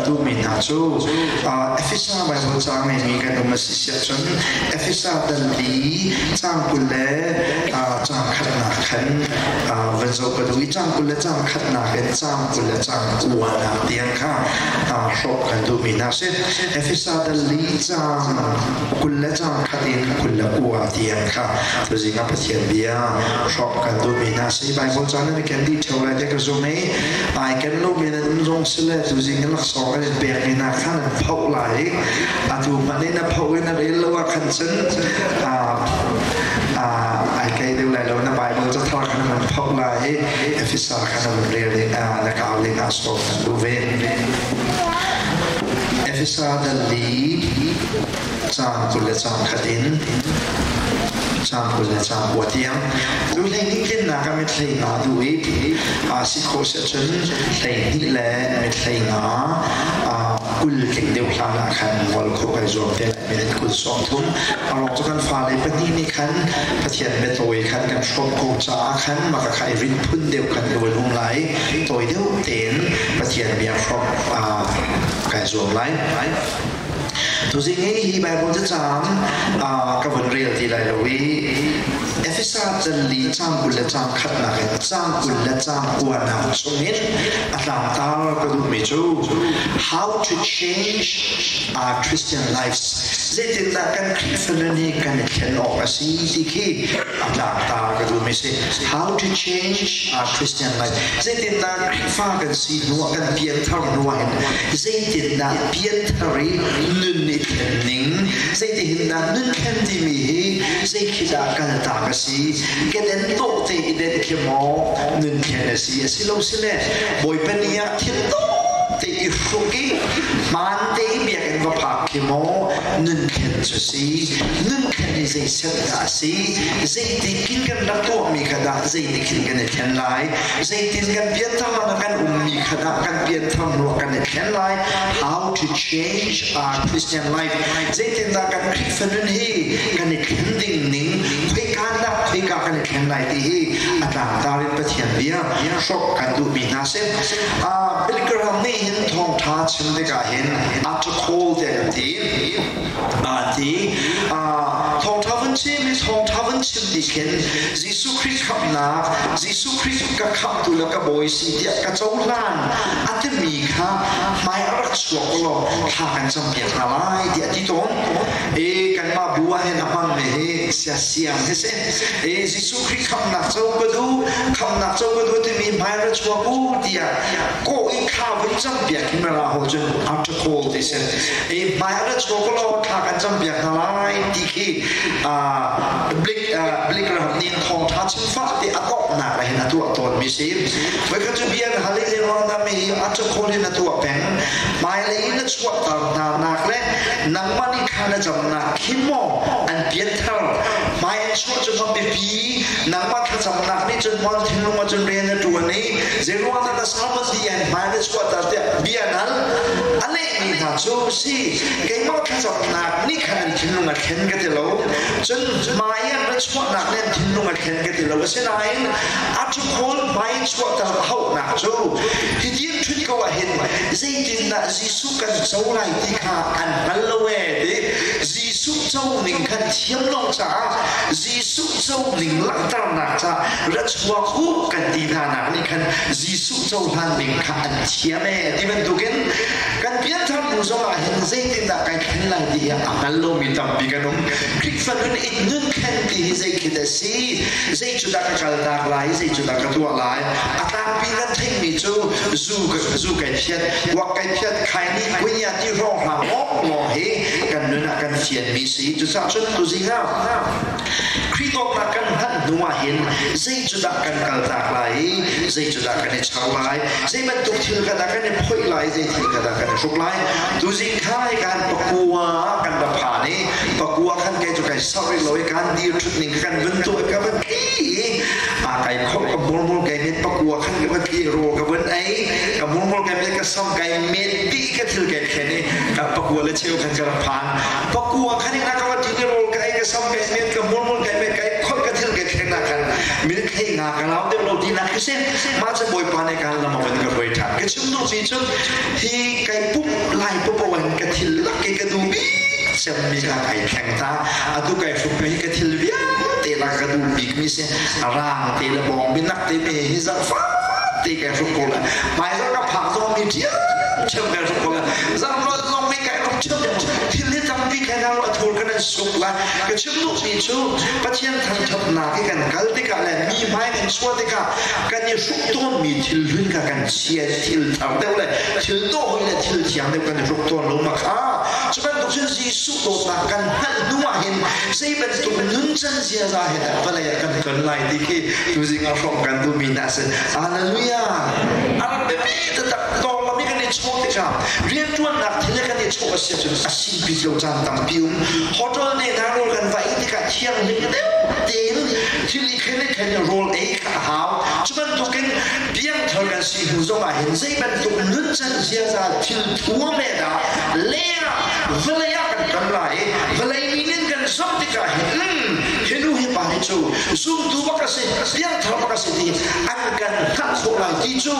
duhmi hna cu Efesa Baibal caang ngeimi kan um a si siah cun Efesa dal li caang 20 le caang khatnak khan van zoh ka duh i caang 20 le caang khatnak in caang 20 le caang kuanak tiang kha hrawh kan duhmi hna si. Efesa dal li caang 20 le caang khat in 29 tiang kha tuzing ah Pathian bia hrawh kan duhmi hna si. Baibal caan nan ken dih ṭheo lai te ka zum i ai ken lomi nan um zong si le tuzing in laksawng kan in pekmi hna kha nan phoh lai i atu hmanh in a phoh in a rel lo ah khan cun ai kei deuh lai lo. Na Bible cathar khan nan phoh lai i Efesa khan nan rel ding na kau ding ah sawm kan duh ve. Efesa dal li caang 20 le caang khat in caang 20 le caang kua tiang. Tu 12 tlinnak ah mit 15 duh i si khawh si ahcun 12 le mit 15 kul tling deuh hlan ah khan ngol khawh kai zuam te lai. Minute 20 a rawk cu kan fale pahnih nih khan Pathian biatawi khan kan hrawm ko caah khan maka kha i rin phun deuh khan i um lai. Tawi deuh tein Pathian bia hrawm kai zuam lai. Tuzing hi hi Bible cacang ka vun rel ti lai lo i Efesa canli caang 20 le caang khatnak in caang 20 le caang kuanak chungin a tlangtar ka duhmi cu "How to Change Our Christian Lives", zeitindah kan Khrihfa nun hi kan i thlen awk a si ti khi a tlangtar ka duhmi si. How to Change Our Christian Life, zeitindah Khrihfa kan si hnu ah, kan pianthar hnu ah hin zeitindah pianthar i nun i thlen ning, zeitihin dah nun thlen timi hi, zei khi dah kaltak a si, keden tawh te i den khi maw nun thlen a si, asilo sile Bawipa ni ah thil tawh te i hruk i hmaan te i biakinn va phak khi maw nun thlen cu si, nun thlen hi zei set dah a si, zeitikin kan rak tuahmi kha dah zeitik hin kan i thlen lai, zeitin kan pianthar ah kan ummi kha dah kan pianthar hnu ah kan i thlen lai. How to Change Our Christian Life, zeitindah kan Khrihfa nun hi kan i thlen ding ning, khoika dah khoika kan i thlen lai ti hi a tlangtar in Pathian bia hrawk kan duhmi hna si. Billy Graham nih hin thawngtha chim tikah hin altar call tiah kan ti ti thawngtha vun chim i thawngtha vun chim ti khin Jesuh Khrih khamhnak, Jesuh Khrih ka khamhtu le ka bawi si tiah ka cohlan a timi kha hmai a rak chuak law thla kan campiak hna lai tiah ti tawn. E kanmah bu ah hin a hmangmi hi sia siang hi si. E Jesuh Khrih khamhnak co ka duh, khamhnak co ka duh timi hmai ra chuak u tiah kawh i thla vun campiak hi mara ho cun altar call ti si. E hmai a ra chuak law thla kan campiak hna lai ti khi Blik ram nih thawngṭha chim fak te a donghnak ah hin a tuah tawnmi si. Voikhat cu bia na hal i zeiruang dah mi hi a cakhawl in a tuah peng? Hmailei in na chuahter hna nak le nangmah nih thla na camnak khi maw an pianthar? Hmai an chuah cu ma biapi, nangmah thlacamnak nih cun mon thinlung ah cun rian na ṭuan i zeiruang dah na sermon dih an hmai na chuahter tiah bia an hal. A lehmi hna cu si, keimah thlacamnak nih khan an thinlung a thlen ka ti lo. Cun hmai an ra chuahnak le an thinlung a thlen ka ti lo. Asinain a ṭhukhawl hmai chuahter a hauhnak cu hiti an ṭhut ko ahhin zeitindah Jesuh kan co lai ti kha an hngal lo ee ti. Jesuh co ning khan thiam lo caah, Jesuh co ning langhternak caah ra chuak u kan ti hna nak nih khan Jesuh cohlan ning kha an thiam ee ti bantukin kan pianthar hnu zong ah hin zeitindah kai thlen lai ti hi a hngal lomi tampi kan um. Khrihfa nun in nun thlen ti hi zei khi dah si, zei cu dah ka kalnak lai, zei cu dah ka tuah lai? A tlangpi kan theihmi cu zu zu kai phiat, wak kai phiat, khai nih kunya ti hrawng hlang lawng lawng hi kan nun ah kan fianmi si. Cucaah cun tuzing ah Khrih dawtnak kan hngalh hnu ah hin zei cu dah kan kaltak lai i zei cu dah kan i char lai, zei bantuk thil kha dah kan i phoih lai, zei thil kha dah kan i hruk lai? Tuzing kha hi kan pakua kan va phan i pakua khan kei cu kai sau rih lo i kan dir ṭhut ning kan vun tuah ka van tli i a kai khawh, ka murmur kai met, pakua khan ka va tli, rawl ka vun ei, ka murmur kai met, ka sam kai met dih, ka thil kai thlen i ka pakua le cheu khan ka rak phan. Pakua khan in ka va ti, rawl ka ei, ka sam kai met, ka murmur kai met, kai khawh, ka thil kai thlen na khan min thei nga ka lau deuh lo ti nak khi si. Mah cu Bawipa nih kan lam a van ka hruai ṭhan. Ka chim duh mi cu hi kai pumh Lai popo in ka thil lak i ka duh bik cemmi kha kai thleng ta. Atu kai hruk mi hi ka thil vialte lak ka duh bik mi si. Rang te le bawng binak te mi hi zarh te kai hruk ko la. Hmaizarh ka phak zong mi ṭhiam ṭhiam kai hruk ko la. Zarh lo zong mi kai hruk ṭhiam thil hi tampi kai na a thur kan an suk la. Ka chim duh mi cu Pathian thangṭhatnak i kan kal tikah le mi hmai kan chuah tikah kan i hruk tawn mi thil hlun kha kan chia thil thar deuh le thil dawh hoi le thil thiang deuh kan i hruk tawn lo ma kha. Cu bantuk cun Jesuh dawtnak kan hngalh hnu ah hin zei bantuk nuncan ziaza he dah vawlei ah kan ton lai ti khi tuzing ah hrawm kan duhmi hna a si. Hallelujah! A rak biapi taktak tawnglam i kan i chawh tikah, rianṭuannak thil he kan i chawh a si ahcun a si bik lo caan tampi um. Hotel ne hna rawl kan va ei tikah thianghlim deuh tein thil i khen i khen i rawl ei kha a hau. Cu bantukin piangthar kan si hnu zong ah hin zei bantuk nuncan ziaza thil thuam he dah leng ah vawlei ah kan kan lai i vawlei mi nih kan zoh tikah hin hi nu hi pa hi cu zumtu bak a si, piangthar bak a si ti an kan hngalh khawh lai ti cu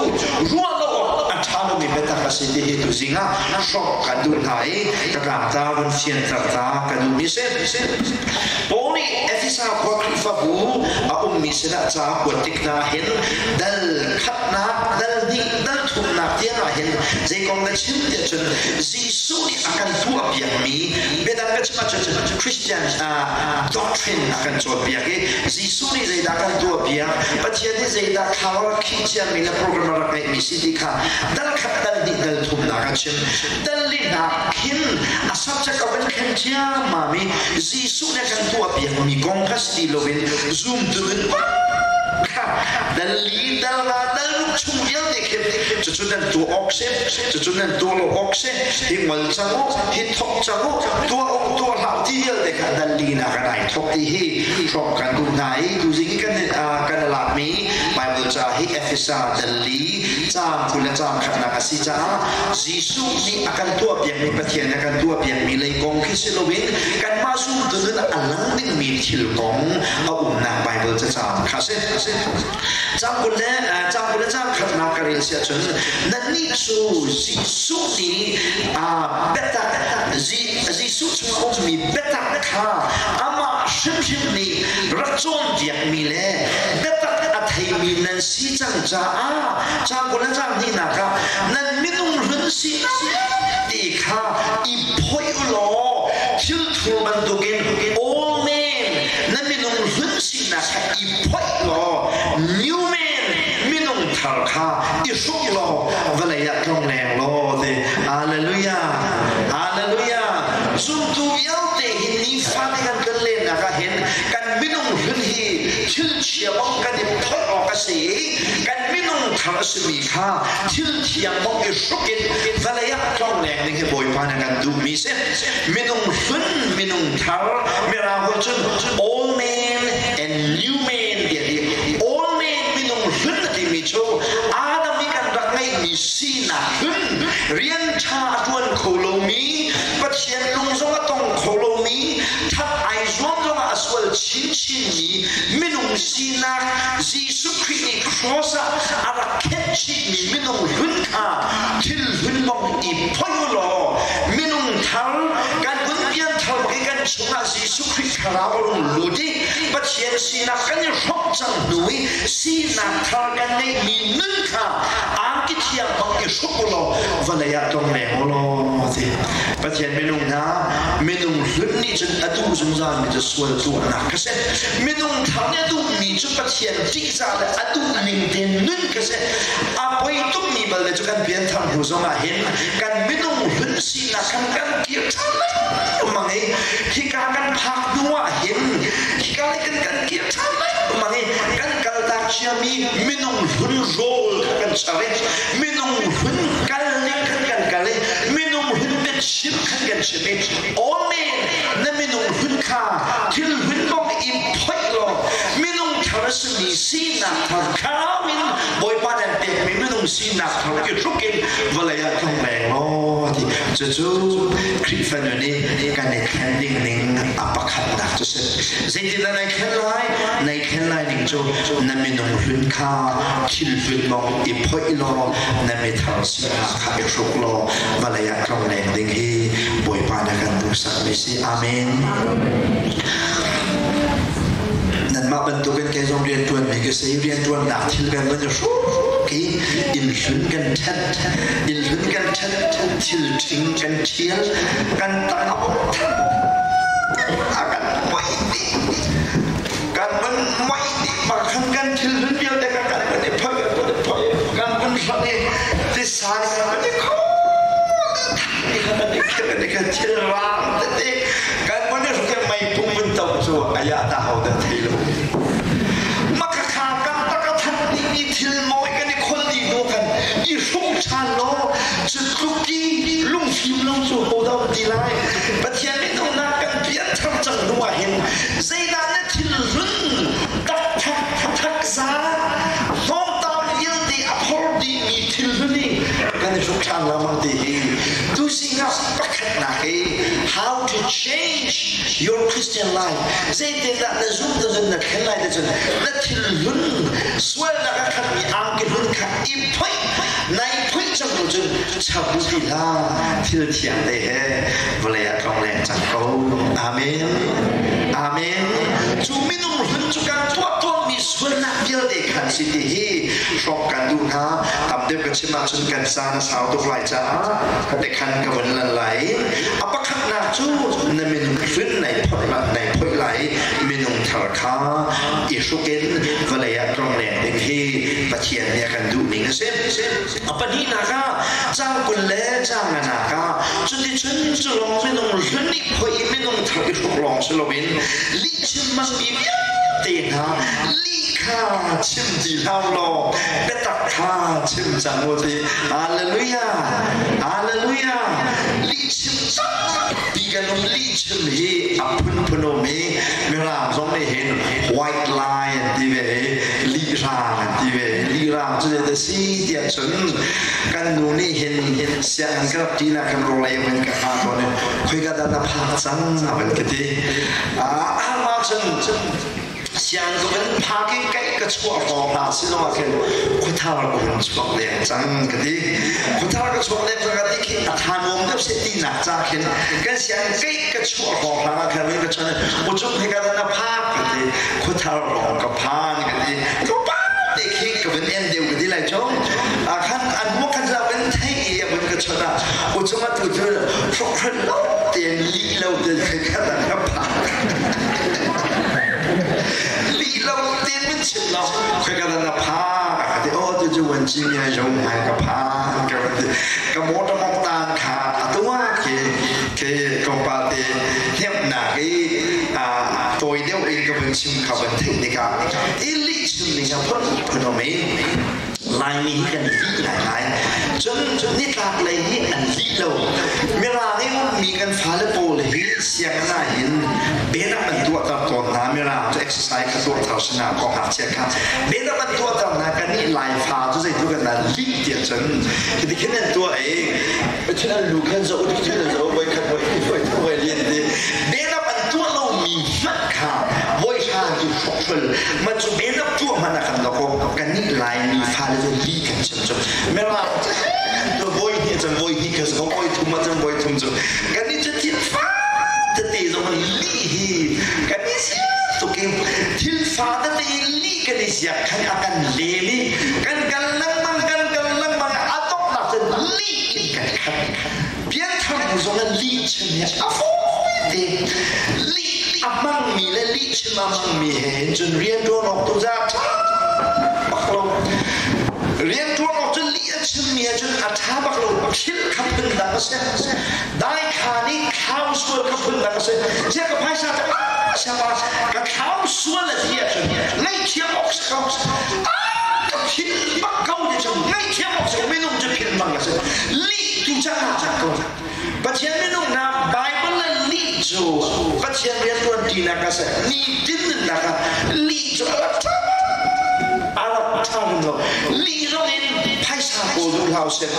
ruah lo awk a ṭha lomi biatak a si ti hi tuzing ah hrawk kan duh hna i ka tlangta vun fianter ta ka duhmi si. Paul nih Efesa khua Khrihfabu a ummi sinah ca a kuat tik hna hin dal khatnak, dal hnih, dal thumnak tiang ah hin zei kong na chim tiah cun Jesuh nih a kan tuahpiakmi biadang ka chim ahcun Christian doctrine a kan cawnpiak i Jesuh nih zeidah kan tuahpiak, Pathian nih zeidah thla rak khih ciami le program a rak ngeihmi si ti kha dal khat, dal hnih, dal thumnak a chim. Dal linak khin a subject a van khen ciammam i Jesuh nih a kan tuahpiakmi kong kha si ti loin zumtu in kha dal li, dal nga, dal ruk chung vialte khin cucu nan tuah awk si, cucu nan tuah lo awk si, hi ngol cang u, hi thok cang u, tuah awk tuah hlah ti vialte kha dal linak an ai thok ti hi hrawm kan duh hna i tuzing i kan kan lakmi Bible ca hi Efesa dal li caang 20 le caang khatnak a si caah Jesuh nih a kan tuahpiakmi, Pathian a kan tuahpiakmi lei kong khi si loin kanmah zumtu nun a lang dingmi thil kong a umnak Bible cacaang kha a si. Caang 20 le caang 20 le caang khatnak ka rel si ahcun nannih cu Jesuh nih biatak, Jesuh chung a ummi biatak kha amah hrimhrim nih rak cawnpiakmi le biatak a theimi nan si cang caah caang 20 le caang hnihnak ah nan minung hlun sinak vialte kha i phoih u law thil thur bantukin old man, na minung hlun sinak kha i phoih law new man, minung thar kha i hruk law vawlei ah tlong leng law ti. Hallelujah, hallelujah! Zumtu vialte hi nifate kan kan lennak ah hin kan minung hlun hi thil chia bang kan i phoih awk a si i kan minung thar a simi kha thil thiang bang i hruk in vawlei ah tlongleng ding hi Bawipa nih kan duhmi si. Minung hlun, minung thar, Mirang holh cun old man and new man tiah ti. Old man, minung hlun a timi cu Adam i kan rak ngeihmi sinak hlun, rian ṭha a ṭuan kho lomi, Pathian lung zong a tong kho lomi, that ai zuam zongah a sual chinchinmi minung sinak, Jesuh Khrih nih cross ah a rak khenh chihmi minung hlun kha thil hlun bang i phoih u law minung thar kan vun pianthar bak i kan chungah Jesuh Khrih thlarau a rung lut i Pathian sinak kan i hrawmh cang hnu i sinak thar kan ngeihmi nun kha angki thiang bang i hruk u law vawlei ah tlong leng u law ti. Pathian minung hna, minung hlun nih cun a duh zungzalmi cu sual tuahnak kha si. Minung thar nih a duhmi cu Pathian ṭihzah le a duh ning tein nun kha si. A poi tukmi bal le cu kan pianthar hnu zongah hin kan minung hlun sinak khan kan kir ṭhan lengmang i hika kan phak hnu ah hin hika lei kan kan kir ṭhan lengmang i kan kaltak ciami minung hlun rawl kha kan char i minung hlun kal ning khan kan kal i minung hlun biachim khan kan chim i amen, na minung hlun kha thil hlun bang i phoih law minung thar a simi sinak thar thlarau in Bawipa nan pekmi minung sinak thar i hruk in vawlei ah tlong leng law ti. Cucu Khrihfa nun i kan i thlen ding ning a pakhatnak cu si. Zeitindah nai thlen lai? Nai thlen lai ning cu na minung hlun kha thil hlun bang i phoih law na mithar sinak kha i hruk law vawlei ah tlong leng. hmuhsak mi si. Amen. Nanmah bantukin kei zong rianṭuan mi ka si. Rianṭuannak thil kan van i hruk i inn hlun kan ṭhen, inn hlun kan ṭhen, thil ṭhing kan ṭhial, kan tang a kan muai dih. Kan van muai dih bak khan kan thil hlun vialte kan kan van i phoih, kan van i phoih, kan van hlanh i tisa nih kan van i kho kan thil rang tete kan van i hruk i meipung vun to cu aya ta ho dah thei lo. Makhakha kan tak a that dih mi thil mawi kan i khol dih hnu khan i hruk ṭhan law cu tluk i lungfim lo cu ho dah um ti lai? Pathian minung kan pian thar cang hnu ah hin zeidah na thil hlun tak thak thak za hnawmtam vialte a phor dihmi thil hlun i kan i hruk ṭhan lengmang ti hi tuzing ah pakhatnak i how to change your Christian life, zeitindah na zum na zun na thlen lai te cun na thil hlun sualnak a khatmi angki hlun kha i phoih nai phoih cang lo cun chap ti hlah, thil thiang te he vawlei ah tlong leng cang ko. Amen, amen. Cu minung hlun cu kan tuah tawnmi sualnak vialte khan si ti hi hrawk kan duh hna. Tam deuh ka chim ahcun kan caan a sau tuk lai caah te khan ka vun lan lai. A pakhatnak cu na minung hlun nai phoih nai phoih lai, minung thar kha i hruk in vawlei ah tlong leng ding hi Pathian nih a kan duh ning a si. A pahnihnak ah, caang 20 le caang nganak ah, cuticun cu lawng minung hlun nih phoih i minung thar i hruk lawng si loin lihchim hmangmi vialte hna lih kha chim ti hlah law biatak kha chim cang u ti. Hallelujah, hallelujah. Lihchim tampi kan um. Lihchim hi a phunphun um i Mirang zong nih hin white lie an ti ve i lihraang an ti ve. Lihraang cu zei si tiah cun kan nu nih hin sianginn ka rak ṭi kan rawlei in ka hngah tawn i khoika dah na phak cang a van ka ti. Ah cun siang ka van phak i kaih ka chuah hrawng hna si zong ah khin khuathar ka hun chuak leng cang ka ti. Khuathar ka chuak leng cang ka ti khi a tha nuam deuh seh tinak ca khin kan siang kaih ka chuah hrawng hna ah khin ka chon ucung khoika dah na phak ka ti. Khuathar hrawng ka phan ka ti. Tlawmpal te khi ka van en deuh ka ti lai cu. Ah khan an mu khan za van thei i a van ka chon ah ucung atu cu hrokhrol lo tein lih lo tein khoika dah na phak, lih lo tein min chim lo, khoika dah na phak ka ti. Oh, tu cu wan ci mi ai jo mai ka phan ka van ti. Ka motor mong tan kha atu ah khi ke tlawmpal te hnemhnak i tawi deuh in ka vun chim kha van theih tikah i lih chim ning a phun phun um i Laimi hi kan lih ngaingai. Cun nitlak lei hi an lih lo. Mirang i ummi kan fale pawl hi sianginn ah hin benak an tuahter tawn hna. Mirang cu exercise kha tuahter sinah kong ngakchia kha benak an tuahter hna. Kannih Laifa cu zeitluk an dah lih tiah cun hiti khin an tuah i Pathian an lu khan zoh, Pathian an zoh, voi khat, voi hnih, voi thum, voi li an ti. Benak an tuah lomi hmanh kha voi hra cu hrokhrol ma cu benak tuah hmanh ah kan lako. Kannih Laimi fale cu li kan chim cu mirang cu voi hnih cun voi hnih kha ko, voi thum ah cun voi thum cu. Kannih cu thil fa tete zong li hi kan i tuk i thil fa tete li kan i ziak khan a kan lem i kan kal lengmang, kan kal lengmang, a donghnak cun lih in kan khat. Pianthar bu zong in lih chim hi a fawi te. Lih a hmangmi le lih chim a hmangmi he hin cun rianṭuan awk tu za ṭha bak lo. Rianṭuan awk cun lih a chimmi he cun a ṭha bak lo. Thil kha phun dang a si. Dai kha nih thlau sual kha phun dang a si. Sia ka phaisa te siapa ka thlau sual a ti ahcun ngaihthiam awk si ko. Ka philh bak ko ti cu ngaihthiam awk si ko. Minung cu philh bang a si. Lih tu cang ah ko. Pathian minung na Bible le lih cu Pathian riantuan tinak a si. Nitin nunnak ah lih cu a rak ṭha, a rak ṭha hrim lo. Lih zong in phaisa kawl duh hlah usih.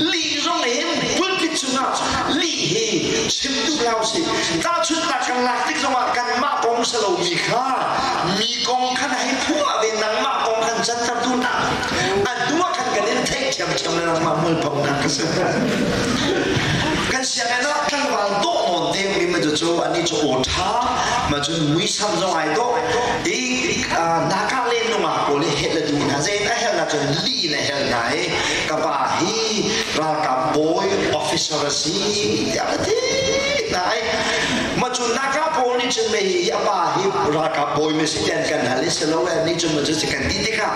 Lih zong in pulpit cungah lih hi chim duh hlah usih. Tahchunhnak kan lak tik zongah kanmah kong si lomi kha mi kong khan hei phuah ve, nangmah kong khan canter tu hna. A hnu ah khan kan in theih ṭhiamṭhiam le nangmah mualphonak ka si. Kan sianginn ah tlangval dawh nawn te mi Ani cu aw ṭha ma cun muisam zong ai dawh i naka le nungak pawl hi hel a duh hna. Zein a hel ahcun li in a hel hna i ka pa hi ralkap bawi officer a si tiah ka ti hna i ma cu naka pawl nih cun mei hi a pa hi ralkap bawi mi si tian kan hal i si lo e nih cun ma cu kan ti tikah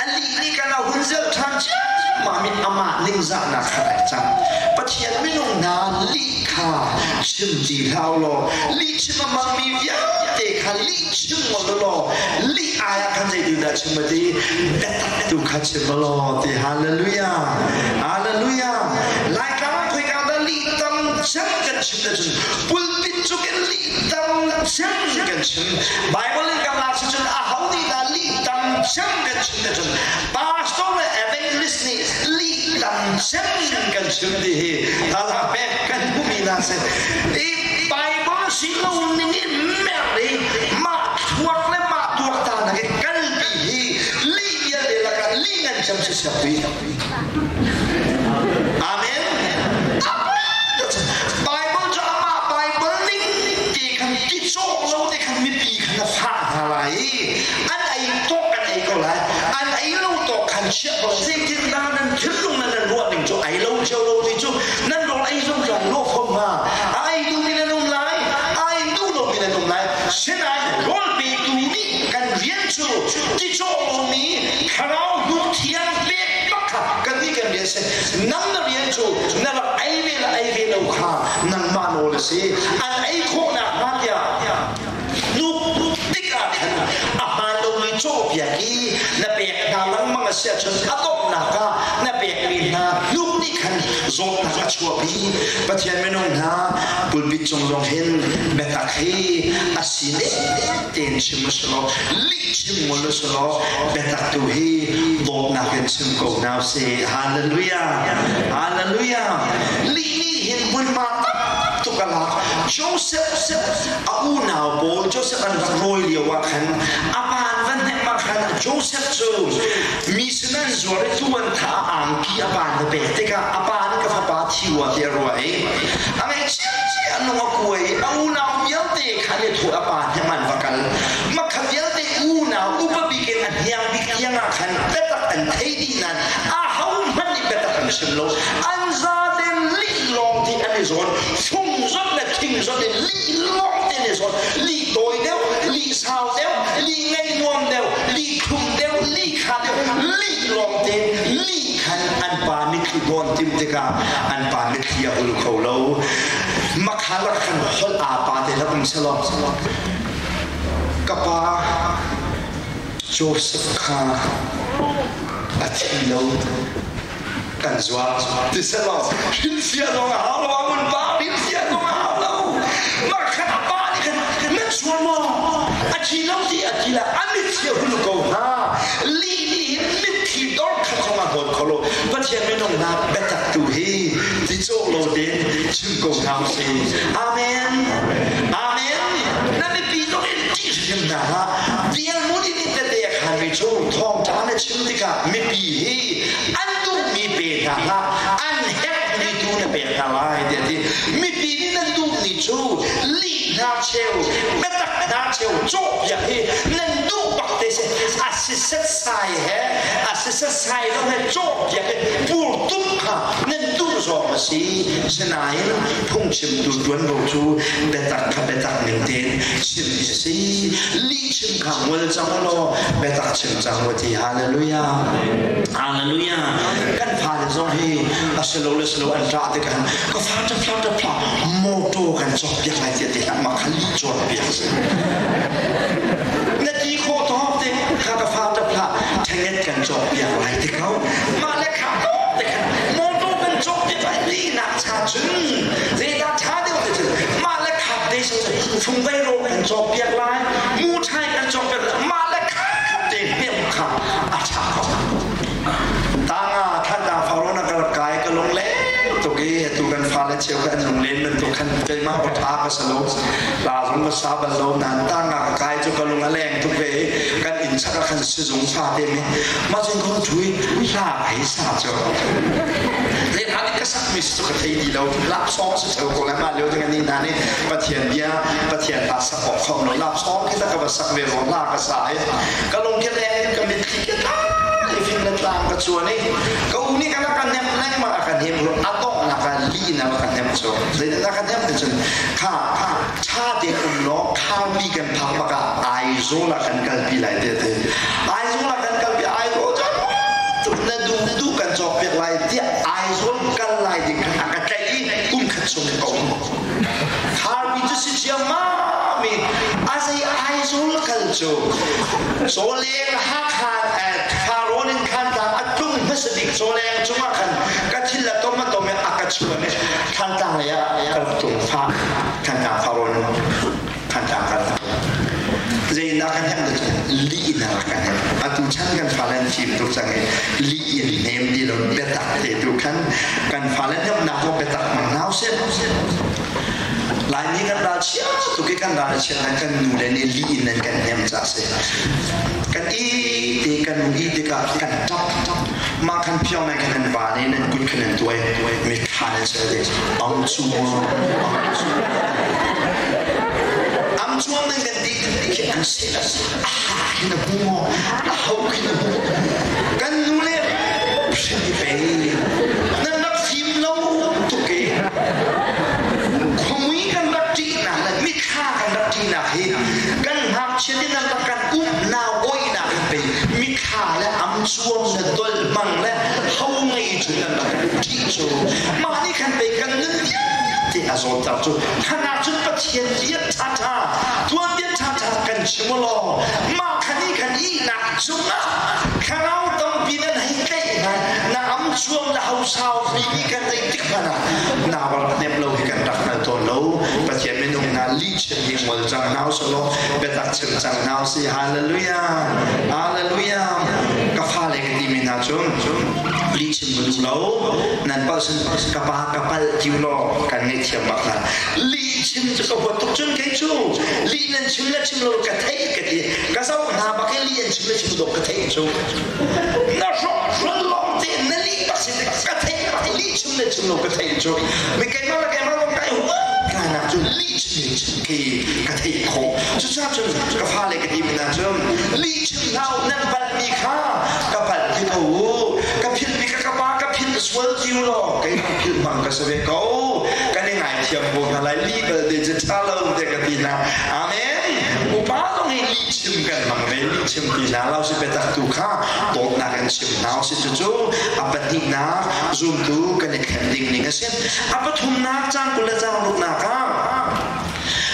a li nih kan a hun zelh ṭhan ciammam i amah ningzahnak kha ai cang. Pathian minung hna, lih kha chim ti hlah u law lihchim a hmangmi vialte kha lih chim ngol u law lih ai ah khan zeitin dah chim a ti? Biatak tu kha chim u law ti. Hallelujah, hallelujah. Laitlang ah khoika dah lih tam cem kan chim le cun pulpit cuk in lih tam cem kan chim. Bible in kan lak si cun aho nih dah lih tam cem kan chim le cun pastor le evangelist nih lih tam cem kan chim ti hi thazaang pek kan hmuhmi hna si. I Bible si lo ning in mer i mah thuak le mah tuaktan nak i kalpi hi lih vialte lakah lih ngan cem si siak. Amen. Bible cu amah Bible ning te khan ti cawk lo te khan mipi khan a fah hna lai i an ei tawk an ei ko lai, an ei lo tawk khan chiah ko. Zeitindah nan thinlung le nan ruah ning cu ai lo cio lo ti cu nan rawl ei zong cu an lawh fom hnga. A ei duhmi nan um lai, a ei duh lomi nan um lai. Sinain rawl petu nih kan rian cu ti cawh lomi thlarau hnuk thiang pek bak kha kan nih kan rian si. Nang na rian cu na rak ei ve le ei ve lo kha nangmah nawl a si. An ei khawhnak hnga tiah hnuk tik ah khan a hmaan lomi cawhpiak i na pek hna lengmang a si ahcun a donghnak ah na pekmi hna hnuk nih khan zawtnak a chuahpi. Pathian minung hna, pulpit cung zong hin biatak hi a si tein chim u si law, lih chim ngol u si law, biatak tu hi dawtnak in chim ko hna usih. Hallelujah, hallelujah. Lih nih hin hmunhma tam tuk a lak. Joseph a unau pawl Joseph an rak rawi lio ah khan a pa an van hnemh ah khan Joseph cu mi sin an zuar i tu an tha angki a pa na pek tikah a pa nih ka fapa thi rua ti a ruah i a ngaihchia a nung a kuai i a unau vialte khan i thawh a pa hnemh an va kal. Makha vialte unau upa bik in a hniang bik tiang ah khan biatak an thei dih nain aho hmanh nih biatak an chim lo. An zaten lih lawng ti an i zawn, fung zot le thing zot in lih lawng te an i zawn. Lih tawi deuh, lih sau deuh, lih ngei nuam deuh, lih thlum deuh, lih kha deuh, lih lawng te lih khan an pa mitthli dawn tim tikah an pa mitthli a hul kho lo. Makha lak khan holh aa pa te la um selaw ka pa Joseph kha a thi lo, kan zuar ti selaw hrinfia zong a hau lo, amun pa hrinfia zong a hau lo. Mah khan a pa nih khan nan sual maw, a thi lo ti a ti la a mitthli a hun ko hnga. Lih nih hin mitthli dor khat zong a hnawt kho lo. Pathian minung hna, biatak tu hi ti cawh lo tein chim ko hna usih. Amen, amen. Na mipi zong in ṭih hrim hna hlah. Bialmun in tete a khanmi cu thawngṭha na chim tikah mipi hi an duhmi pe hna hlah, an herhmi tu na pek hna lai tiah ti. Mipi nih nan duhmi cu lih hna cheu, biatak hna cheu cawhpiak hi nan duh bak te si. A si setsai he a si setsai lo he cawhpiak hi purtum kha nan duh zawng a si. Sinain phungchimtu ṭuanvo cu biatak kha biatak ning tein chim hi a si. Lih chim kha ngol cang u law biatak chim cang u ti. Hallelujah, hallelujah. Kan fale zong hi a si lo le si lo an ṭah tikah ka fa ṭap ṭap motor kan cawkpiak lai tiah ti hlah. Mah kha lih cawnpiak a si. Na ti khawh tawk te kha ka fa ṭap hlah, ṭhenget kan cawkpiak lai ti ko. Mah le kha te khan motor kan cawkpiak lai lihnak cha cun zeidah ṭha deuh ti cun mah le khap te fungvei rawh kan cawkpiak lai, muṭhai kan cawkpiak lai, mah le khap te hnem kha a ṭha ko. Tanga thlantang faro na ka rak kai ka lung le tuk i atu kan fale cheu ka an lung len bantuk khan keimah ka ṭha ka sa lo, la zong ka sa bal lo nain tanga ka kai cu ka lung a leng tuk ve i kan inn chak ah khan sizung fa te mi ma cun kon ṭhui hla hei sa cu zei hla dik. Ka sak mi cu ka thei ti lo. Lap song si cheu ko lai ma lio ding ani hna nih Pathian bia, Pathian hla sak awk khom lo. Lap song khi ta ka va sak ve ruang hla ka sa i ka lung ke leng ka mitthli ke tla i fin na tlang ka chuan i ka u nih kana ka nem lengmang a ka nem ru a dongh na ka li na ka nem chu zeitin ka nem te cun kha tha te um law kharpi kan phak bak ah Aizawl ah kan kalpi lai te te Aizawl ah kan kalpi. Aizawl cu na duh duh kan cawk piak lai tiah Aizawl kal lai ding khan a ka tlaih i kum khat chung ka um. Kharpi cu si ciammam i a zei Aizawl kal cu Cawleng Hakha Farrawn in khan tlang a tlung hmasa bik Cawleng cungah khan ka thil a tom a tom i a ka chuan i Thantlang lei ah ka rak tlung fa Thantlang Farrawn Thantlang kan zeidah kan herh dah li in rak kan herh. Atu chan kan fale an fim tuk cang i li in nem ti lo, biatak te tu khan kan fale hnemhnak zong biatak hmang hna usih. Laimi kan ral chia tuk i kan ral chia kan nu le nih li in nan kan hnem ca si. Kan i te kan i tikah kan ṭap mah khan phiong nan khan nan va ne nan kut khan nan tuai mi thla nan ser te ang chu am chuang nan kan ti khi an se a khi na bu a ho khi na bu kan nu le hrin pe nan rak fim lo tuk e. Khuamui kan rak ṭihnak le mithla kan rak ṭihnak hi kan ngakchia te nan rak kan um nau oihnak in pei mithla le am cuam le dol hmang le ho ngei cu nan rak ṭih cu mah nih khan pei kan nun vialte a zawtter cu. Khanak cun Pathian bia ṭhaṭha, tuanbia ṭhaṭha kan chim law mah khan i khan ihnak cungah thlarau tampi nan hei tlaih hna na am chuam na hosau mi kan tei tik hmanh ah na rak nem lo hi kan rak hngal tawn lo. Pathian minung hna, lih chim hi ngol cang hna usih, biatak chim cang hna usih. Hallelujah, hallelujah. Ka fale ka timi hna cu lih chim ka duh lo. Nan palh sin ka pa ka palh ti law kan ngaihthiam bak hna. Lih chim cu ka huat tuk. Cun kei cu lih nan chim le chim lo ka theih ka ti. Ka zoh hna bak i lih an chim le chim lo ka theih cu. Na hrawk hrul lawng te na lih bak si ka theih bak. Lih chim le chim lo ka theih cu mi keimah le keimah lawng kai huat nak cu lih chim khi ka theih khawh. Cucaah cun ka fale ka ti mi hna cu lih chim hlah u. Nan palh mi kha ka palh ti ko u, ka philh mi kha ka pa ka philh sual ti u law kei ka philh hmang ka si ve ko, kan i ngaithiam ko hna lai. Lih belte cu ṭha lo te ka ti hna. Amen. Upa zong hi lih chim kan hmang ve. Lih chim ti hna lo si, biatak tu kha dawtnak in chim hna usih. Cucu a pahnihnak zumtu kan i thlen ding ning a si. A pathumnak, caang 20 le caang ruknak ah,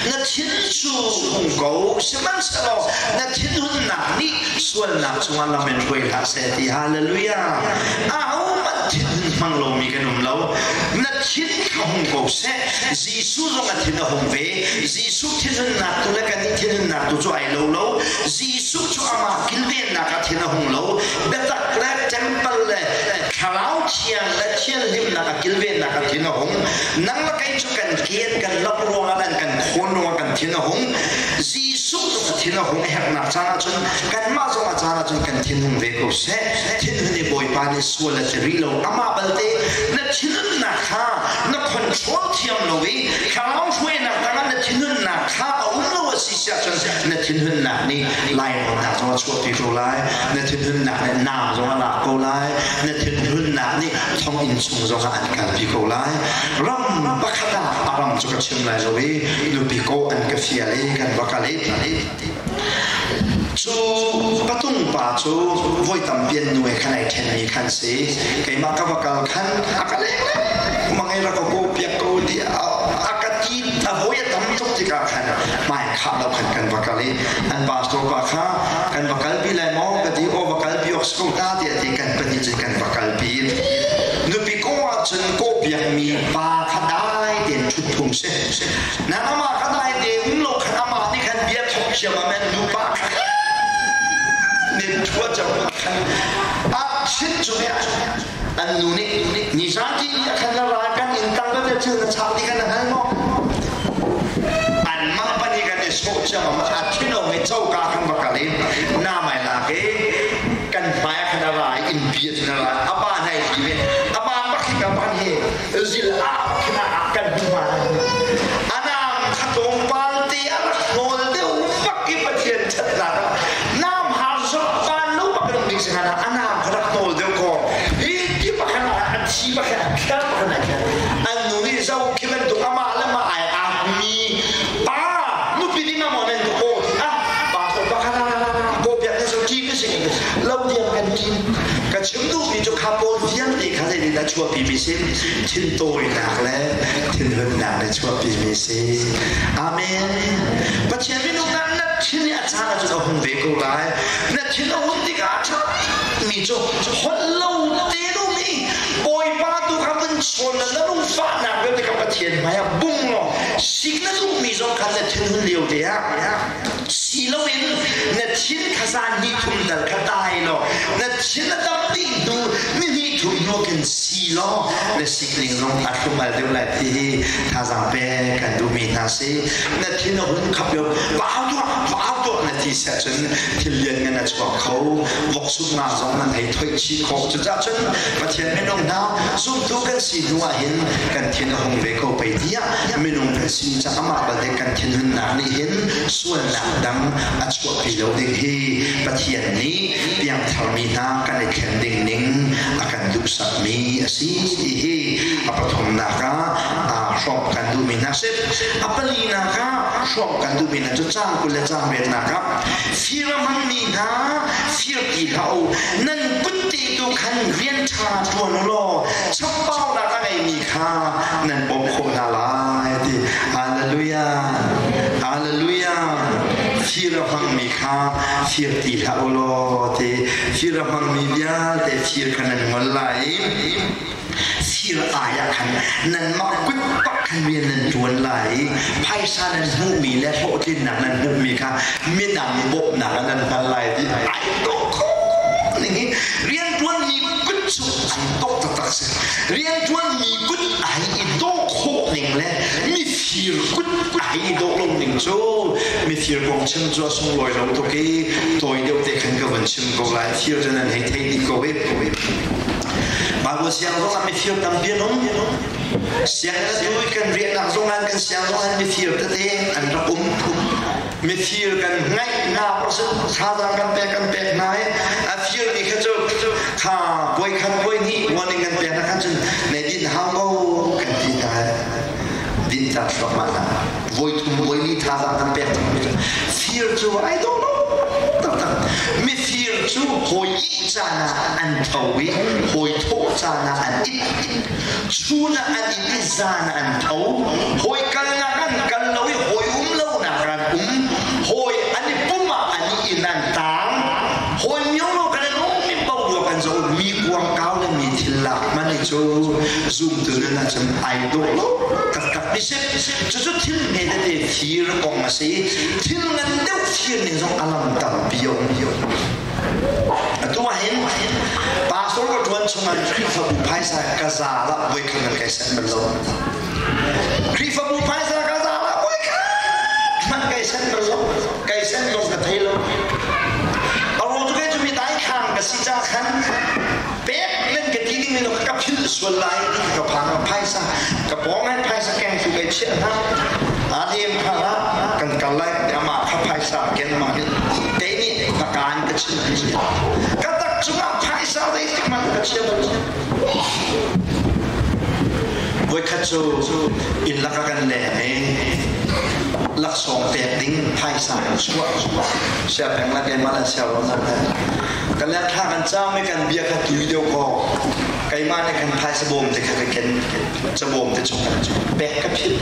na thin cu hung ko, sihmanhsehlaw na thinhunnak nih sualnak cungah lam in hruai hlah seh ti. Hallelujah. Ahohmanh thinhun hmang lomi kan um lo. Na thin kha hung ko seh. Jesuh zong a thin a hung ve. Jesuh thinhunnak tu le kannih thinhunnak tu cu ai lo lo. Jesuh cu amah kilvennak ah thin a hung lo. Biatak le temple le thlarau thiang le thianhlimnak a kilvennak ah thin a hung. Nang le kei cu kan ken kan lap ruangah le kan khawn ruangah kan thin a hung. Jesuh zong a thin a hung herhnak caan ahcun kanmah zong a caan ahcun kan thin hung ve ko seh. Thinhun i Bawipa nih sual a ti rih lo. Amah balte na thinhunnak kha na control thiam lo i thlarau hruainak tangah na thinhunnak kha a um lo a si si ahcun na thinhunnak nih lainawnnak zong a chuahpi ko lai, na thinhunnak nih naam zong a lak ko lai, na thinhunnak nih thonginn chung zong ah an kalpi ko lai. Ram pakhat ah, a ram cu ka chim lai lo i, nupi ko an ka fial i kan va kal i cu patung pa cu voi tampi an nu he khan ai ṭhenmi khan si. Keimah ka va kal khan a ka leng mangai ra ka ko piak ko ti a ka ti. A voi a tam tuk tikah khan hmai khah lo khan kan va kal i an pastor pa kha kan va kalpi lai maw ka ti. Aw, va kalpi awk si ko ta tiah ti. Kan pahnih cun kan va kalpi. Nupi ko ahcun kawhpiakmi pa kha dai tein ṭhut phung si. Na amah kha dai te um lo khan amah nih khan bia thok thiam amen nupa kha nin thua cang khan a chin chung an nu nih ni zan ti ni khan la ra kan in tang la thil na chak ti kan hal maw an mah pani kan i sawh chiam ma a thin ong i choka kan va kal i na mai la ke kan hmai khan a ra in bia na ra apa nai li ve apa pakhi ka pan he. cil a khin ah kan hmu anam kha tlawmpal te a rak hnawl deuh bak i Pathian ṭhatnak ah nam har zong van lo bak in ding singan ah anam kha rak hnawl deuh ko hi ti pakhat ah a thi pakhat a kher pakhat a kher an nu nih zo khi bantuk amah le mah ai aakmi pa nupi ding ah maw nan ka kaw ah pa so pakhat kaw piak na so ṭi na si lo diam kan ṭin ka chim duhmi cu kha pawl vialte kha zei dah chuahpi mi si thintawinak le thinhunnak nih chuahpi mi si. Amen. Pathian minung ah na thin i a caan ahcun a hung ve ko lai. Na thin a hun tikah a ṭha mi cu holh lo te mi Bawipa tu kha vun chawn na na lungfahnak vialte kha Pathian hmai ah bung law sik na duhmi zong kha na thinhun lio te ah si loin na thin kha zan hnih thum dal kha tai law na thin a dam dih hnu ni hnih thum hnu khin si law na sikning zong a hlumal deuh lai ti hi thazaang pe kan duhmi hna si. Na thin a hun khap yo pau tuah pau tuah na ti seh cun thil lian ngan a chuak kho, vok sum nga zong nan hei thoih chih khawh. Cucaah cun Pathian minung hna zumtu kan si hnu ah hin kan thin a hung ve ko pei tiah minung kan si cang. Amah balte kan thinhunnak nih hin sualnak dang a chuahpi lo ding hi Pathian nih piangtharmi hna kan i thlen ding ning a kan duhsakmi a si ti hi a pathumnak ah hrawmh kan duhmi hna si. A palinak ah hrawmh kan duhmi hna cu caang 20 le caang riatnak ah fir a hmangmi hna fir ti hlah u, nan kut te tu khan rian ṭha ṭuan u law chambaunak a ngeimi kha nan bawmh khawh hna lai ti. Hallelujah, hallelujah. Fir a hmangmi kha fir ti hlah u law ti. Fir a hmangmi vialte fir kha nan ngol lai i fir ai ah khan nanmah kut bak khan rian nan ṭuan lai i phaisa nan hmuhmi le hlawhtlinnak nan hmuhmi kha midang bawmhnak ah nan hman lai ti ai dawh kho ning hi. Rianṭuanmi kut cu an dawh taktak si. Rianṭuanmi kut ai i dawh khawh ning le mifir kut ai i dawh lo ning cu, mifir kong chim cu a sunglawi lo tuk i tawi deuh te khan ka vun chim ko lai. Fir cu nan hei thei dih ko i Bible siang zong ah mifir tampi an um. Sianginn atu i kan riahnak zong ah, kan siang zong ah mifir tete an rak um. Mifir kan ngaih hna thazaang kan pek hna i a fir mi kha cu kha voi khat voi hnih warning kan pek hna khan cun ne din hau ko kan ti hna. Din tak thluahmah hna, voi thum voi li thazaang kan pek. Fir cu ai dawh lo taktak. Mifir cu hawi ih caan ah an tho i hawi thawh caan ah an it, chun ah an it i zan ah an tho. Hawi kalnak an kal lo i hawi um lonak an um, hawi an i pum ah an i inn an taang, hawi mio lo kan an um mi paoh kan zo. Mi kuangkau le mi thil lak man i cu zumtu nun ahcun ai dawh lo taktak mi si. Cucu thil hme tete fir kong a si. Thil ngan deuh fir ning zong a lam tampi a um. Atu ah hin pastor ka ṭuan chungah Khrihfabu phaisa ka za la voi khat man kai sanh bal lo. Khrihfabu phaisa ka za la voi khat man kai sanh bal lo. Kai sanh zong ka thei lo. A ruang cu kei cu mi dai khang ka si ca khan pek nan ka ti ding mi ka philh sual lai ti ka phang. Phaisa ka pawng ai phaisa keng tu kai chiah hna. A lem kha kan kal lai, amah kha phaisa ken ma te nih ka kaan ka chim ka tak cungah phaisa zeitik hmanh ka chia bal. Voikhat cu inn lak ah kan leng i laksawng pek ding phaisa kan chuah. Sia peng la keimah le sia ro nan kan leng thla kan cam i kan bia kha tui deuh ko. Keimah nih kan phaisa bawm te kha ka ken, cabawm te chung pek ka philh.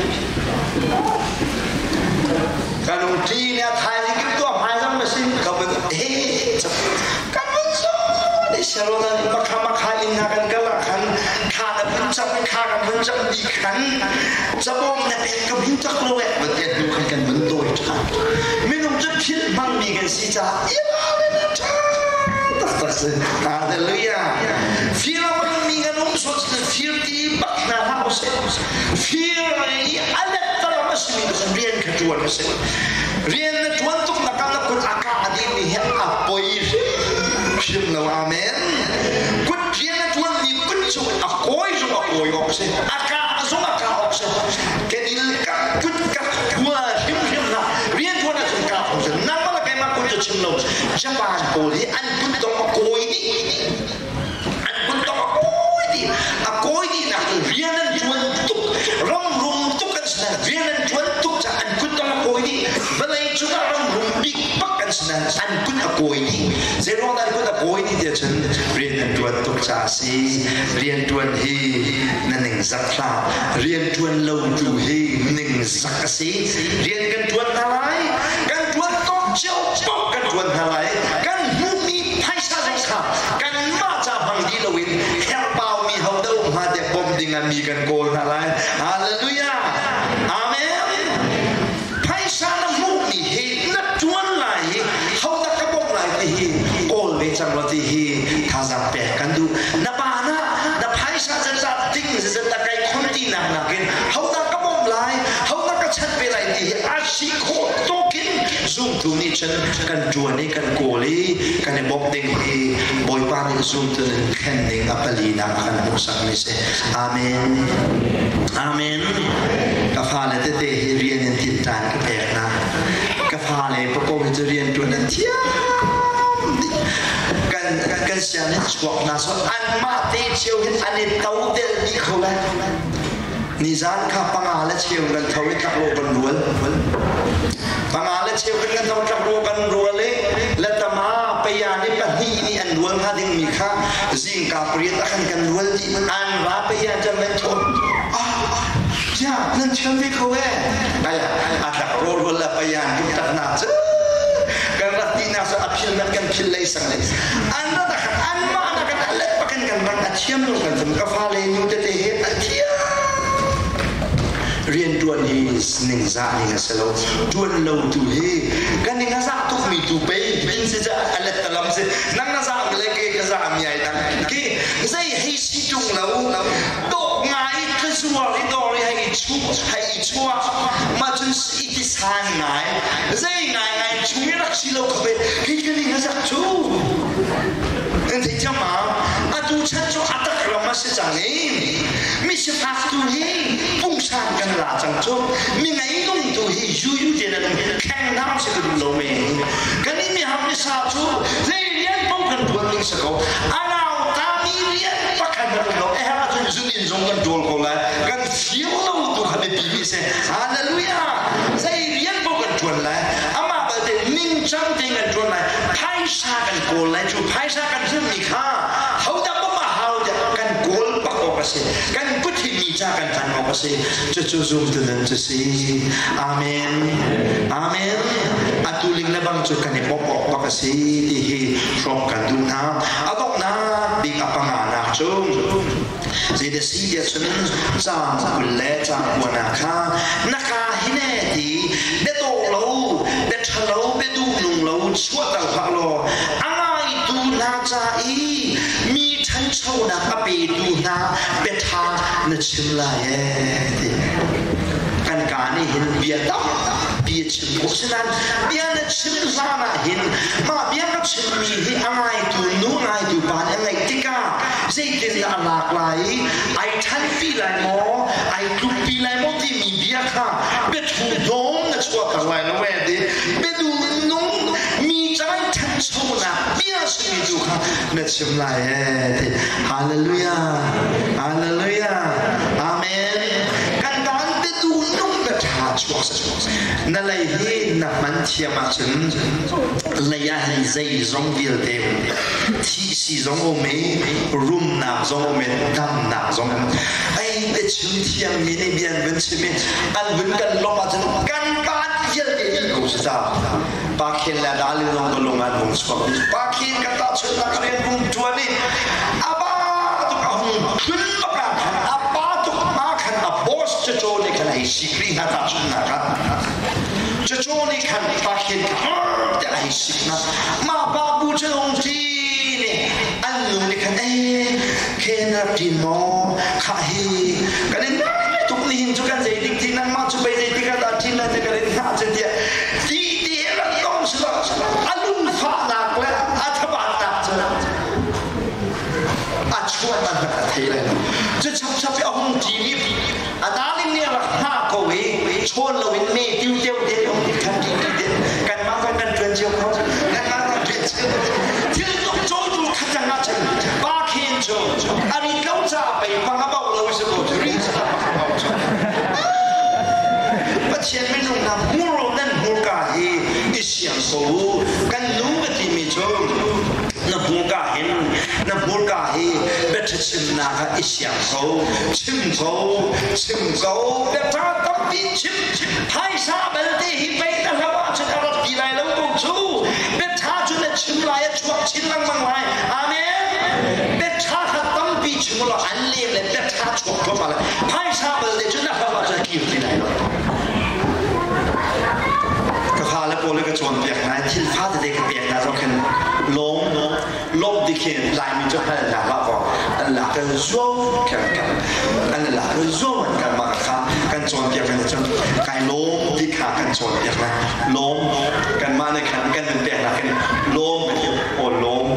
Kan ung ṭi ne thaizing kim tuah hmaizam na si ka vun he kan vun so ni sero nan makha makha in na kan kal ah khan kha na vun cham, kha kan vun cham di khan cabawm na pek ka vun tak lo eh vun et nu khan kan vun dawi ṭhan. Minung cu philh hmangmi kan si caah ila le na ṭha taktak si. Hallelujah. Fir a hmangmi kan um so fir ti bak hna hlah usih. Fir i a lettalam a simi tu rian kha ṭuan a si. Rian na ṭuan tuk nak ah na kut a kah dihmi hi a poi hrim lo. Amen. Kut rian a ṭuanmi kut cu a kawi zong a kawi awk a si, a kah. si. Kan il ka kut ka hua hrimhrim hna. Rianṭuan ahcun kaa phung si. Nangmah le keimah kut cu chim lo. Japan pawl hi an kut dong a kawi dih. An kut dong a kawi dih. A kawi dihnak cu rian an ṭuan tuk. Ram rum tuk an si nain rian an ṭuan tuk caah an kut dong a kawi dih. Vawlei cungah ram rum bik bak an si nain an kut a kawi dih. Zeiruang dah an kut a kawi dih tiah cun rian an ṭuan tuk caah a si. Rianṭuan hi na ningzak hlah. Rianṭuan lo tu hi ningzak a si. Rian kan ṭuan hna lai. Kan ṭuan tawk cio paoh kan ṭuan hna lai. Kan hmuhmi phaisa zong kha kanmah ca hmang dih loin herhbaumi ho dah um hnga tiah bawmh ding ah mi kan kawl hna lai. Hallelujah! Amen! Phaisa na hmuhmi hi na ṭuan lai i hodah ka bawmh lai ti hi kawl ve cang law ti hi thazaang pek kan duh. Na pa na na phaisa zeizat ding zeizat dah kai khon tinak nakin hodah ka bawmh lai, hodah ka chanh ve lai ti hi a si khawh tawkin zumtu nih cun kan ṭuan i kan kawl i kan i bawmh ding hi Bawipa nih zumtu nun thlen ning a palinak a kan hmuhsakmi si. Amen. Amen. Ka fale tete hi rian in tinṭan ka pek hna. Ka fale papo hi cu rian ṭuan an thiam dih. Kan kan sianginn chuak hna so anmah te cio hin an i to del dih kho lai. Nizan kha panga le cheu kan tho i tlakrawh kan rual. Panga le cheu kan tho tlakrawh kan rual i letama paya ni pahnih nih an rual hnga dingmi kha zingka pariat ah khan kan rual dih. An ra paya chan nan thawn. Ah, ya, nan thiam ve kho e. Ai, a tlakrawh rual le paya tuk tak na cu. Kan rak ti na so a phil mat kan phil lei sang lei. An ra tak an ma na kan alet pakan kan rak a thiam lo kan zum ka fale nu tete he a thiam riantuan hi ningzah ning a si lo tuan lo tu hi kan ning a zah tuk mi tu pei bin si ca a let talam si nang na zah le ke ka zah mi ai dang ki zei hei si tung lo dok ngai ka zuar i dor i hei chu hei chuak ma cun i ti san ngai zei ngai ngai chung i rak si lo kha pe hi ka ning a zak cu nan thei thiam ma atu chan cu a tak ram a si cang i mi sifak tu hi pungsan kan la cang cu mi ngei nung tu hi yu yu te nan kheng nam si ka duh lo me kan i mi ham mi sa cu zei rian pong kan tuan ding si ko anau ta mi rian pakhat na lo eh ahcun zun in zong kan ṭawl ko lai kan fir lo tu kha biapi mi si hallelujah zei rian pong kan ṭuan lai amah balte ningcang tein kan ṭuan lai phaisa kan kawl lai cu phaisa kan hmuhmi kha hodah bawmh a hau tiah kan kawl bak awk a si kan kut hi mi ca kan hman awk a si cucu zumtu nun cu si amen amen atu ling le bang cu kan i bawmh awk bak a si ti hi hrawm kan duh hna a donghnak bik a panganak cu zeidah si tiah cun caang 20 le caang kuanak kha na ka hi ne ti biadawh lo bia ṭhalo bia duhnung lo chuahter hlah law a ngaitu hna ca i mi ṭhanchonak a petu hna biaṭha na chim lai ee ti kan ka nih hin bia tampi a chim khawh sinain bia na chim hlan ah hin mah bia ka chimmi hi a ngaitu nu ngaitu pa nih a ngaih tikah zeitindah a lak lai i ai ṭhanpi lai maw ai tlukpi lai maw timi bia kha biathu hnawm na chuahter lai lo ee ti biaduh nung mi caan ṭhanchonak bia simi tu kha na chim lai ee ti hallelujah hallelujah amen kan daan biaduh nung na ṭha chuak na lei hi na hman thiam ahcun lei ah hin zeizong vialte thi si zong um i rumnak zong um i damnak zong um ei biachim thiam mi nih bia an vun chim i an vun kan lawmh ahcun kan kaan vialte dih ko si ta pa khen le dalin zong ka lung an hung chuak dih pa khen ka tahchunhnak rian hung ṭuan i a ba tuk a hung tlun bak ah khan a pa tuk ma khan a boss cacaw nih khan hei sikri hna tahchunhnak ah cacaw nih khan pa khen te a hei sik na mah pa bu cu hung ti nih an nu nih khan ee khen rak ṭin maw khah hi kan in tuk ni hin cu kan zei dik ti nangmah cu pei zei tik ah dah ṭin lai te kan in hngah cu tiah ti ti he rak tong si lo a lungfahnak le a thabatnak cu a chuah man a thei lai lo cu chapchap i a hung ṭin i a darling nih a Chawn loin me tiu teu te um khan ti ti te kanmah zong kan ṭuan cio kho, kanmah zong ṭuan cio. Thil tuk cawtu khat cang ah cun pa khen cu a rit lo ca pei pang a bauh lo si ko cu, ri cu pang a bauh cu. Pathian minung hna, hmur nan hmurka hi i siang ko u. Kan nu ka timi cu na hmurka hin, na hmurka hi biaṭha chimnak ah i siang ko, chim ko, chim ko, biaṭha tampi chim. Phaisa belte hi pei na hlo ahcun a rat ti lai lo ko cu. Biaṭha cu na chim lai, a chuak chin lengmang lai. Amen. Biaṭha kha tampi chim law an leng le biaṭha chuak thluahmah lai. Phaisa belte cu na hlo ahcun a kir ti lai lo. Ka fale pawl ka cawnpiak hna, thil fa tete ka pek hna zong khin lawm lawm ti khin Laimi cu hal hna hlah kaw an lak kan zuam kher kan an lak kan zuam an kan mah kha kan cawnpiak kan cun kai lawm ti kha kan cawnpiak na lawm kan mah ne khan kan nun pek na khin lawm kan ti o lawm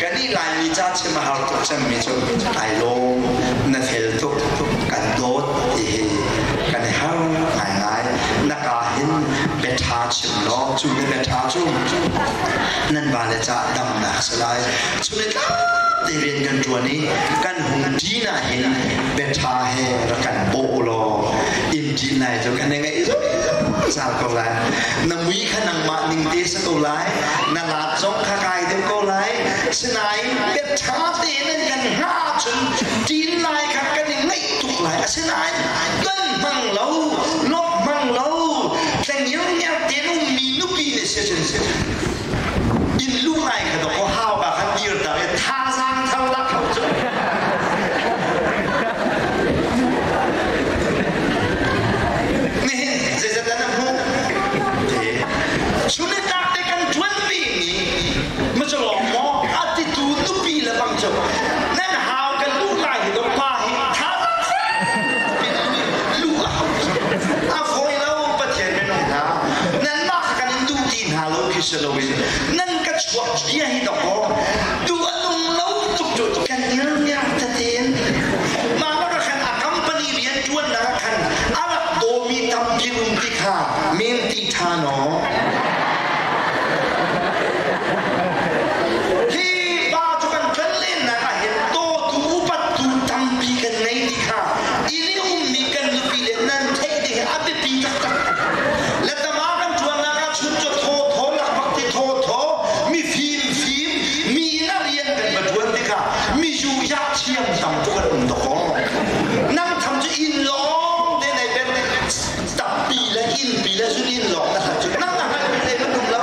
kan i Laimi ca chim a har tuk cemmi cu ai lawm, na fel tuk, kan dawt ti hi kan i har ngaingai. Na ka hin biaṭha chim law cu na biaṭha cu nan vale caah damnak si lai. Cu ni te rian kan ṭuan i kan hung ṭin ah hin biaṭha he rak kan bawh law inn ṭin lai cu kan i ngaih zungzal ko lai. Na mui kha nangmah ning te si ko lai, na laat zong kha kai deuh ko lai. Sinain biaṭha tein an kan hngah ahcun ṭin lai kha kan i ngaih tuk lai. Asinain kan hmang lo, lawmh hmang lo, tlengirngiar tein ummi nupi nih si cun inn lu ngai kha dawk hau ka khan dir tak i thazaang thar lak kho cu. Nihin zeizat dah na hmuh? Chunitlak te kan ṭuanpi mi maculawng maw a titu nupi le bang cu nan hau kan luh lai hi dawk pa hi thazaang lu a hau. A fawi lo. Pathian minung hna, nanmah kha kan in duh ti hna lo khi si loin nan ka chuak bia hi dawk duh a nung lo tuk cu kan ilmiar tein mah bak khan a company rian ṭuannak ah khan a rak dawmi tampi um ti kha men ti ṭha naw. Hi pa cu kan ṭuan lennak ah hin dawtu upattu tampi kan ngei ti kha inn i ummi kan nupi le nan theih ding hi a biapi taktak. Le tama kan ṭuannak ah chun cu thaw thaw lak bak ti thaw thaw mi fim fim mi inn ah rian kan va ṭuan tikah mi yu yak thiam tam tuk an um dawkaw. Nang tham cu inn lawng te nei ben tappi le innpi le zun inn lawng na hlat cu nang na hngalh mi le kan um lo.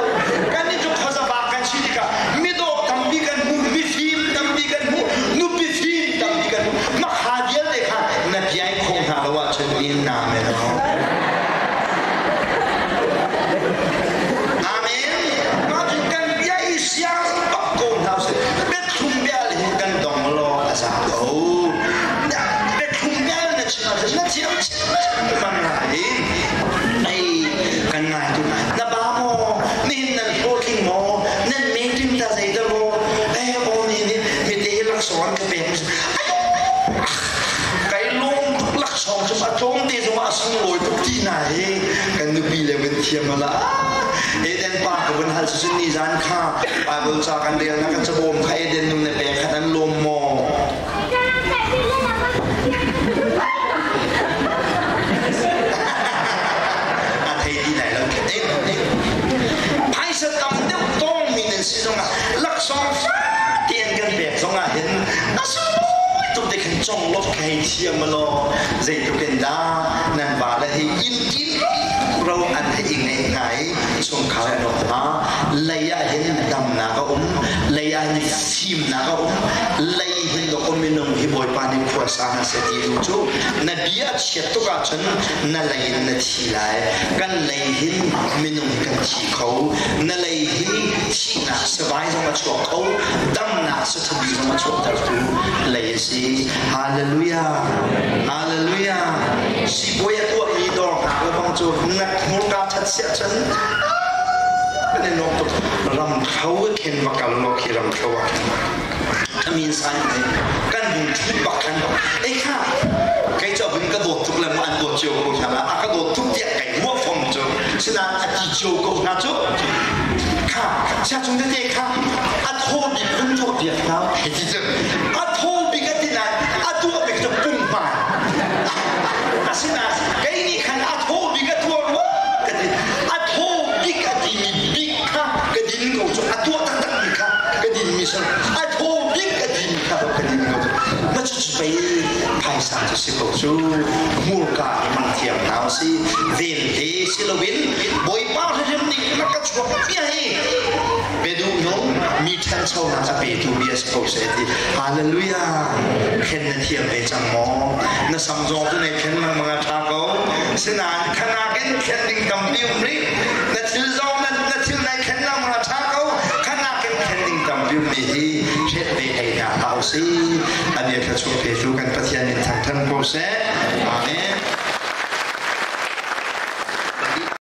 Kan nih cu khuazava kan si tikah midawh tampi kan hmu, mifim tampi kan hmu, nupi fim tampi kan hmu. Makha vialte kha na biai khong hna lo ahcun in na men. Amen. Mah cu kan bia i siang bak ko hna usih. Biathlum bia le hin kan dong law a za ko. Biathlum bia na chim ahcun na thiam mang lai. Ei, kan ngai tu. Na ba maw? Nihin nan hlawhtling maw? Nan meeting ta zei dah maw? Eh, aw nihin mi te hi laksawng an ka pek. Kai lawm tuk, laksawng cu a tlawm te zong ah a sunglawi tuk ti na hi kan nupi le vun thiam ala. Eden pa ka vun hal cu ni zan kha Bible ca kan rel na kan cabawm kha Eden nung ne pek khat an lawm maw? A thei ti lai lo. Phaisa tam deuh tawng mi nan si zongah laksawng fate an kan pek zongah hin a sunglawi tuk te khan conglawmh kha hei thiam law zeitluk in dah nan vale hi inn kin ro an hei ngeih hna i chungkhar an rawk hna. Lei ah hin damnak a um, lei ah hin fimnak a um, lei hin dawk minung hi Bawipa nih khua sa hna seh ti tu cu na bia a chiat tuk ahcun na lei in na thi lai. Kan lei hin minung hi kan thi kho. Na lei hi thihnak sivai zong a chuak kho, damnak sathabi zong a chuahtertu lei a si. Hallelujah, hallelujah. Sibawi a tuahmi dawr hngak le bang cu na hmurka that siah cun kan i nuam tuk. Ramthlo khin va kal law khi ramthlo ah khin amin san kan hung ṭhut bak khan ei kha kei. Kei cu vun ka dawt tuk le mu, an dawt cio ko hna la, a ka dawt tuk tiah kai ruah fom cu. Sinain a ti cio ko hna cu. Kha sia cung tete kha a thaw bik vun tuah piak hna hei ti cu. A thaw bik a ti nain a tuah bik cu pumhman. Asinain kei nih khan a thaw bik a tuah rua ka ti. A thaw bik a timi bik kha ka din ko cu. A tuah taktak mi kha ka din mi si. A thaw bik a timi kha ka din ko cu. Na cucu pei phaisa cu si ko cu. Hmurka hi hmang thiam hna usih. Vel he si loin Bawipa hrim nih na ka chuak bia hi biaduh nung mi ṭhanchonak a petu bia si ko seh ti. Hallelujah. Khen na thiam ve cang maw? Na sam zong cu nei khen lengmang a ṭha ko. Sinain khanak in khen ding tampi um rih. Na thil zong na thil nai khen lengmang a ṭha ko. Khanak in khen ding tampi um mi hi hret ve hlei hna hlah usih. A bia thluachuah petu kan Pathian in thangṭhat ko seh. Amen.